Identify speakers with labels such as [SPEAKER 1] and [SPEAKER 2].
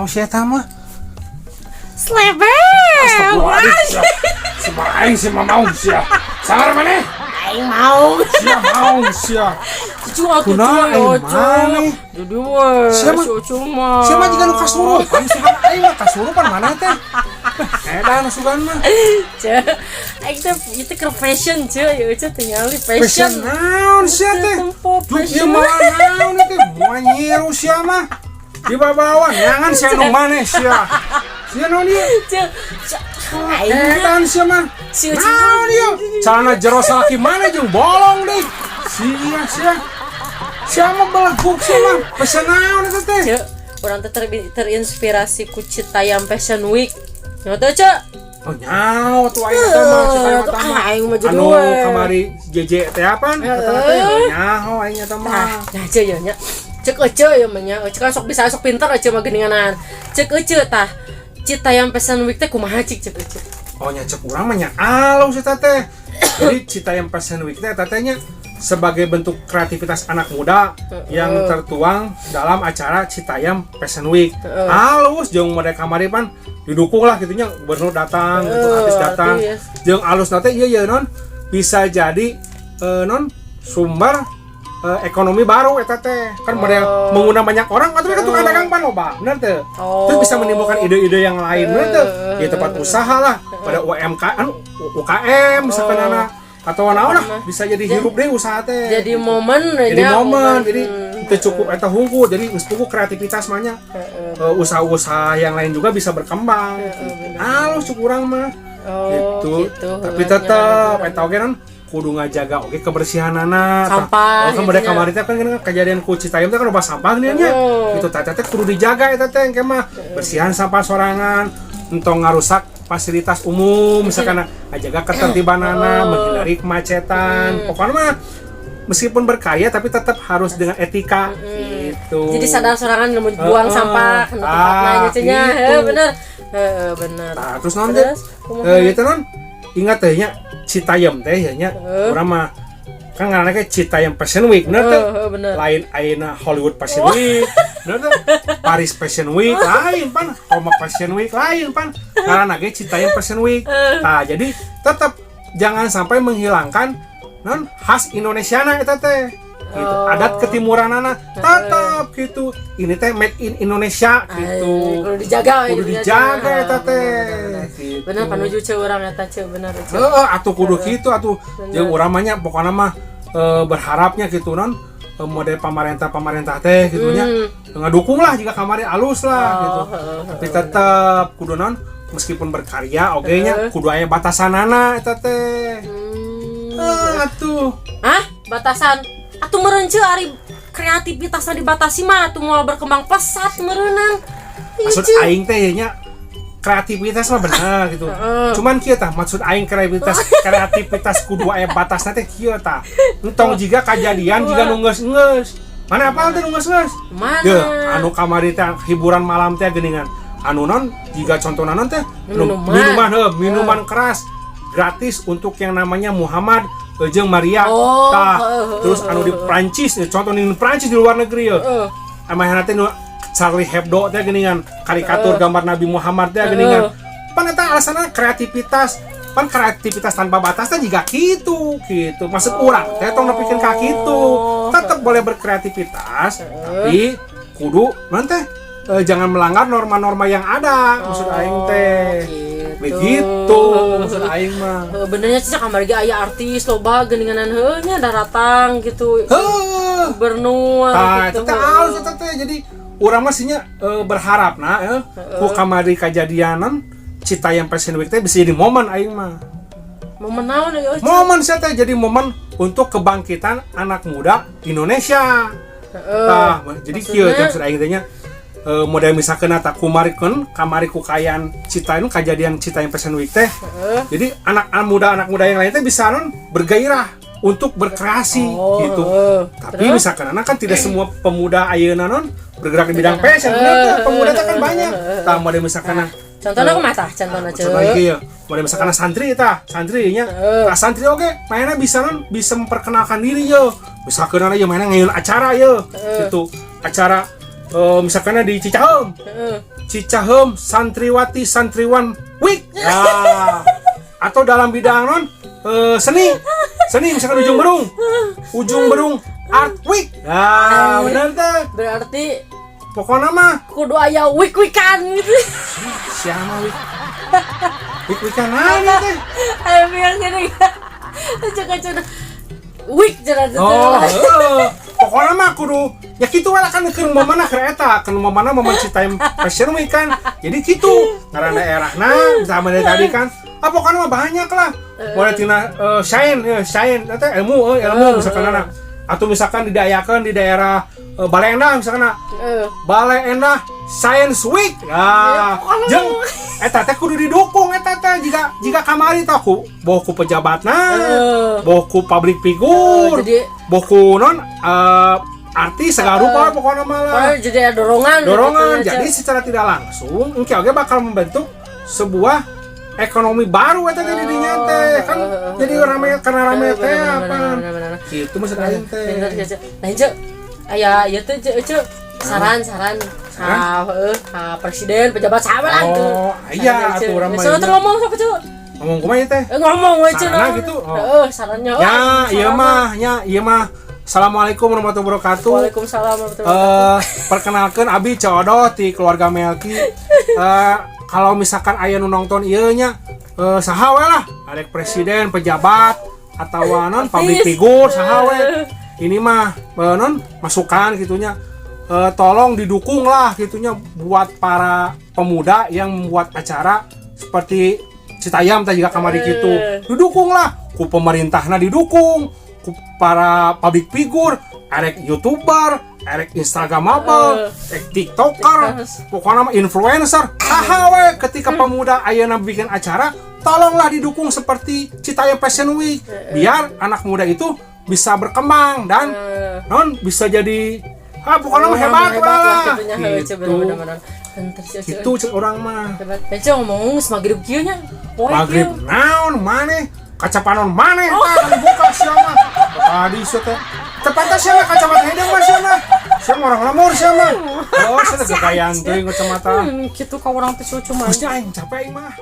[SPEAKER 1] Mau sia eta mah.
[SPEAKER 2] Sleber.
[SPEAKER 1] Astagfirullahaladzim. Si aing si mau sia. Sangar maneh?
[SPEAKER 2] Aing mau.
[SPEAKER 1] Sia mau sia.
[SPEAKER 2] Cucu atuh,
[SPEAKER 1] Kunaon
[SPEAKER 2] cuy,
[SPEAKER 1] aing
[SPEAKER 2] Ocu.
[SPEAKER 1] Maneh?
[SPEAKER 2] Jadi we,
[SPEAKER 1] Siapa?
[SPEAKER 2] si Ocu mah.
[SPEAKER 1] Sia mah jiga nu kasurupan, sugan aing mah kasurupan mana teh? Edan sugan mah.
[SPEAKER 2] Ce, aing teh itu ke fashion, ce, ya Ocu tinggal di
[SPEAKER 1] Fashion
[SPEAKER 2] fashion.
[SPEAKER 1] naon sia teh?
[SPEAKER 2] Tempo
[SPEAKER 1] Duh, ieu
[SPEAKER 2] fashion.
[SPEAKER 1] malah naon teh? Moal nyiru sia mah. Di bawah nyangan sia nu maneh sia. Sia naon ieu?
[SPEAKER 2] Ce, ce, aing teh
[SPEAKER 1] Edan sia mah.
[SPEAKER 2] si Ocu.
[SPEAKER 1] Naon ieu? Celana jero salaki mana jeung bolong deui. Sia sia. Sia mah beleguk sia mah. Fashion naon eta teh?
[SPEAKER 2] Ce, urang teh terinspirasi ku Citayam Fashion Week. Nyaho teu, Ce?
[SPEAKER 1] Oh, nyaho tuh aing eta mah Citayam eta mah.
[SPEAKER 2] Ah, aing mah jadi
[SPEAKER 1] Anu
[SPEAKER 2] we.
[SPEAKER 1] Kamari JJ teh apaan? Eta teh nyaho aing eta
[SPEAKER 2] Nah,
[SPEAKER 1] mah.
[SPEAKER 2] nah ce ya nya. Cek Ece ya mah nya. Ece kan sok bisa, sok pintar Ece mah geuninganan. Cek Ece tah. Citayam Fashion Week teh kumaha cik cek Ece?
[SPEAKER 1] Oh nya, cek urang mah nya alus eta teh. Jadi Citayam Fashion Week teh eta teh nya sebagai bentuk kreativitas anak muda yang tertuang dalam acara Citayam Fashion Week. Halus jeung mereka kamari pan didukung lah gitu nya, gubernur datang gitu, artis datang.
[SPEAKER 2] Artis.
[SPEAKER 1] Jeung alus teh iya ya non bisa jadi non sumber ekonomi baru eta teh. Kan model mengundang banyak orang atau kan tukang dagang pan loba, bener teh? Terus bisa menimbulkan ide-ide yang lain, bener teh? Di tempat usaha lah, pada UMK, anu UKM misalkan anak atau naon lah bisa jadi hirup deh usaha teh.
[SPEAKER 2] Jadi momen
[SPEAKER 1] Jadi
[SPEAKER 2] nya,
[SPEAKER 1] momen, jadi itu cukup eta hungkul, jadi geus puguh kreativitas mah nya. Usaha-usaha yang lain juga bisa berkembang gitu. Halus cuk urang mah.
[SPEAKER 2] Oh,
[SPEAKER 1] Gitu.
[SPEAKER 2] gitu.
[SPEAKER 1] Tapi tetep eta oge kan kudu ngajaga oge kebersihanana.
[SPEAKER 2] Sampah,
[SPEAKER 1] Oh, kan
[SPEAKER 2] gitu
[SPEAKER 1] mereka
[SPEAKER 2] nya.
[SPEAKER 1] kamari teh kan kejadian ku Citayam teh kan loba sampah nih nya. Gitu teh teh kudu dijaga eta teh engke mah. Bersihan sampah sorangan, entong ngarusak fasilitas umum misalkan, ngajaga ketertibanana, menghindari kemacetan. Pokoknya mah meskipun berkarya tapi tetap harus dengan etika gitu.
[SPEAKER 2] Jadi sadar sorangan nemu buang sampah kana tempatna
[SPEAKER 1] Ah,
[SPEAKER 2] nya cenah.
[SPEAKER 1] gitu.
[SPEAKER 2] Heuh, bener. Heeh, bener.
[SPEAKER 1] Nah, terus non teh?
[SPEAKER 2] Terus, kumaha?
[SPEAKER 1] Eh, itu non ingat teh nya Citayam teh ya nya. Urang mah kan ngaranna ge Citayam Fashion Week, bener teh?
[SPEAKER 2] Heeh, bener.
[SPEAKER 1] Lain ayeuna Hollywood Fashion Week, bener teh? Paris Fashion Week lain pan, Roma Fashion Week lain pan. Ngaranna ge Citayam Fashion Week. Nah, jadi tetap jangan sampai menghilangkan non khas Indonesiana eta teh. Gitu. Adat ketimuranana tetap gitu. Ini teh made in Indonesia gitu.
[SPEAKER 2] Ay, kudu dijaga we,
[SPEAKER 1] Kudu dijaga eta teh. Gitu.
[SPEAKER 2] Bener panuju ce urang eta ce, bener ce.
[SPEAKER 1] Heeh, atuh kudu kitu atuh. Jeung urang mah nya pokona mah berharapnya gitu non model pamarentah-pamarentah teh gitu nya ngadukung lah jika kamari alus lah gitu. Tapi tetep kudu non meskipun berkarya oge nya kudu aya batasanana eta teh. Atuh.
[SPEAKER 2] Hah? Batasan? Atuh meureun ce ari kreativitasna dibatasi mah atuh moal berkembang pesat meureunan. Ih,
[SPEAKER 1] Maksud
[SPEAKER 2] Ce.
[SPEAKER 1] Aing teh nya kreativitas mah bener gitu. Cuman kieu tah maksud aing kreativitas kreativitas kudu aya batasna teh kieu tah. Entong jiga kajadian jiga nu geus-geus. Mana apal teh nu geus-geus?
[SPEAKER 2] Mana?
[SPEAKER 1] Ye, anu kamari teh hiburan malam teh geuningan. Anu non jiga contohna non teh
[SPEAKER 2] Minuman.
[SPEAKER 1] Minuman heuh, minuman keras gratis untuk yang namanya Muhammad jeung Maria.
[SPEAKER 2] Oh,
[SPEAKER 1] Tah,
[SPEAKER 2] heeh,
[SPEAKER 1] terus anu di Prancis, contoh di Prancis di luar negeri ya. Amahna teh nu Charlie Hebdo teh geuningan karikatur gambar Nabi Muhammad teh geuningan. Pan eta alasanna kreativitas. Pan kreativitas tanpa batas teh juga gitu gitu. Maksud urang teh tong nepikeun ka kitu. Tetep boleh berkreativitas, tapi kudu nanti jangan melanggar norma-norma yang ada, maksud aing teh.
[SPEAKER 2] Gitu.
[SPEAKER 1] Begitu maksud aing mah.
[SPEAKER 2] Heuh, benernya sih kamari ge aya artis loba geuninganan heuh nya daratang gitu.
[SPEAKER 1] Heuh.
[SPEAKER 2] Gubernur
[SPEAKER 1] Tah,
[SPEAKER 2] gitu.
[SPEAKER 1] itu teh alus eta teh. Jadi urang mah sih nya berharap nah ku kamari kajadianan Citayam Fashion Week teh bisa jadi momen aing mah.
[SPEAKER 2] Momen naon ya? Oce?
[SPEAKER 1] Momen saya teh jadi momen untuk kebangkitan anak muda Indonesia. Tah, jadi kieu
[SPEAKER 2] Maksudnya?
[SPEAKER 1] teh maksud aing teh nya model misalkan eta kumarikeun kamari ku kayaan Citayam, kejadian Citayam Fashion Week teh. Jadi anak muda yang lain teh bisa non bergairah untuk berkreasi gitu. Tapi
[SPEAKER 2] Terus?
[SPEAKER 1] misalkan anak kan tidak semua pemuda ayeuna non bergerak di bidang fashion, bener teh? Pemuda teh kan banyak. Tah, model misalkan
[SPEAKER 2] Contohnya kumaha tah? Contohna ce.
[SPEAKER 1] contohnya kieu, model misalkan santri tah, santri nya. Tah, santri oge mainnya bisa non bisa memperkenalkan diri yo. Misalkan aja mainnya ngayun acara yo. Gitu. Acara Misalkan di Cicaheum. Cicaheum Santriwati Santriwan Week. Nah, atau dalam bidang non seni. Seni misalkan Ujung Berung. Ujung Berung Art Week. Nah, bener teh.
[SPEAKER 2] Berarti
[SPEAKER 1] Pokoknya mah
[SPEAKER 2] kudu aya week-weekan gitu.
[SPEAKER 1] Siapa week? Week weekan naon teh?
[SPEAKER 2] Ayo bilang gini. Cek cek week jalan.
[SPEAKER 1] Oh, heeh. Pokoknya mah kudu ya kitu we lah, kan keur momenna keur eta, keur momenna momen Citayam Fashion Week kan. Jadi kitu ngaran daerahna sama dari tadi kan. Ah, pokoknya mah banyak lah. Mulai tina shine, shine eta ilmu, ilmu misalkan anak. Atau misalkan didayakan di daerah Balai Endah misalkan, Balai Endah Science Week. Nah, jeung eta teh kudu didukung eta teh jika jika kamari tah ku boh ku pejabatna, boh ku public figure, boh ku non artis segala rupa pokoknya malah.
[SPEAKER 2] Pokoknya jadi ada dorongan gitu
[SPEAKER 1] Dorongan.
[SPEAKER 2] Ya,
[SPEAKER 1] Jadi
[SPEAKER 2] Cek.
[SPEAKER 1] Secara tidak langsung engke oge bakal membentuk sebuah ekonomi baru eta teh di dinya teh kan, jadi rame karena rame teh apa gitu maksud aing teh.
[SPEAKER 2] Bener, Cek. Nah, Cek, aya ieu teh, Cek, Cek. Saran saran ka heuh, ka presiden, pejabat sama lah gitu.
[SPEAKER 1] Oh, iya, atuh urang mah
[SPEAKER 2] Soalnya
[SPEAKER 1] iya.
[SPEAKER 2] tuh ngomong sok, Cek.
[SPEAKER 1] Ngomong kumaha ieu teh?
[SPEAKER 2] Eh, ngomong we, Cek.
[SPEAKER 1] Saranna gitu? Oh.
[SPEAKER 2] Heeh, sarannya.
[SPEAKER 1] Ya,
[SPEAKER 2] Oh,
[SPEAKER 1] iya
[SPEAKER 2] saran.
[SPEAKER 1] Mah, nya ieu mah. Assalamualaikum warahmatullahi wabarakatuh.
[SPEAKER 2] Waalaikumsalam warahmatullahi wabarakatuh.
[SPEAKER 1] Perkenalkan Abi Codo ti keluarga Melki. Kalau misalkan aya nu nonton ieu nya, saha we lah, arek presiden, pejabat atau non public
[SPEAKER 2] Artis.
[SPEAKER 1] Figure saha we. Ini mah non masukan gitunya. Tolong didukung lah gitunya buat para pemuda yang membuat acara seperti Citayam tadi juga kamari gitu. Didukung lah ku pemerintahna, didukung ku para public figure, arek youtuber, arek instagramable, arek tiktoker, pokoknya mah influencer saha we. Ketika pemuda ayeuna bikin acara, tolonglah didukung seperti Citayam Fashion Week, biar anak muda itu bisa berkembang dan non bisa jadi, ah, pokoknya mah hebat lah
[SPEAKER 2] gitunya, heuh, Cek,
[SPEAKER 1] gitu.
[SPEAKER 2] Bener-bener. Bentar sih, Cek.
[SPEAKER 1] Gitu cek urang mah.
[SPEAKER 2] Hebat. Eh, Cek, ngomong geus maghrib kieu nya. Poe
[SPEAKER 1] Maghrib
[SPEAKER 2] kieu.
[SPEAKER 1] Naon maneh kacapanon maneh tah dibuka sia mah tadi sia teh teu pantas sia mah kacamata hideung mah sia mah, sia mah orang lemur sia mah. Oh, sia teh gagayaan teuing kacamata.
[SPEAKER 2] Kitu ka urang teh cuma.
[SPEAKER 1] Maksudnya aing capek aing mah.